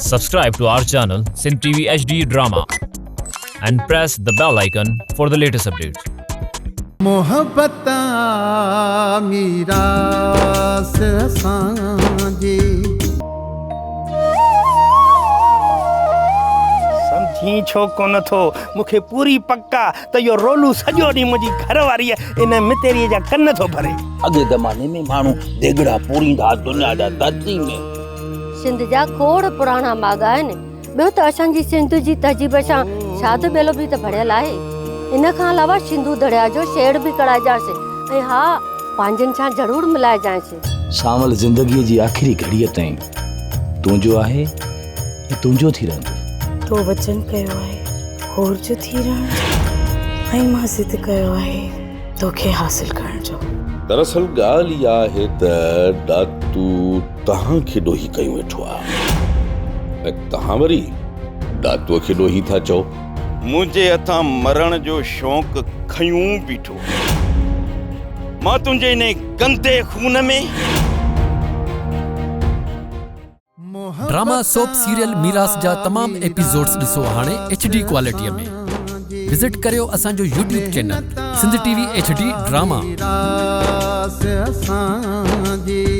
Subscribe to our channel Sindh TV HD Drama and press the bell icon for the latest updates. محبت آ ميراث اسان جي. سمجهين ڇو ڪونه ٿو؟ مون کي پوري پڪ آ ته اهو رولو سڄو ڏينهن منهنجي گهر واريء ان متيريء جا ڪن ٿو ڀري. اڳئين زماني ۾ ماڻهو ديڳڙا پوريندا ها دنيا جا ڌرتي ۾. سنڌ جا کوڙ پراڻا ماڳ آهن. ٻيو ته اسان جي سنڌ جي تهذيب سان شاد ٻيلو به ته ڀريل آهي. ان کان علاوه سنڌو درياء جو شيڙ به ڪڙائجانس ۽ ها پنهنجن سان ضرور ملائجانس. سانول زندگيء جي آخري گهڙيء تائين تنهنجو آهي ۽ تنهنجو ٿي رهندو. تو وچن ڪيو آهي هور جو ٿي رهڻ جو ۽ مان ضد ڪيو آهي توکي حاصل ڪرڻ جو. دراصل ڳالهه اها آهي ته ڏاتو توهان کي ڏوهي ڪيون ويٺو آهي ۽ توهان وري ڏاتوء کي ڏوهي ٿا چئو. منهنجي هٿان مرڻ جو شوق کنيون بيٺو. مان تنهنجي انهي گندي خون ۾. ڊراما سوپ سيريل ميراث جا تمام ايپيسوڊز ڏسو هاڻي ايڇ ڊي ڪوالٽي ۾ وزٽ ڪريو اسان جو YouTube channel Sindh T V H D drama. ميراث اسان جي.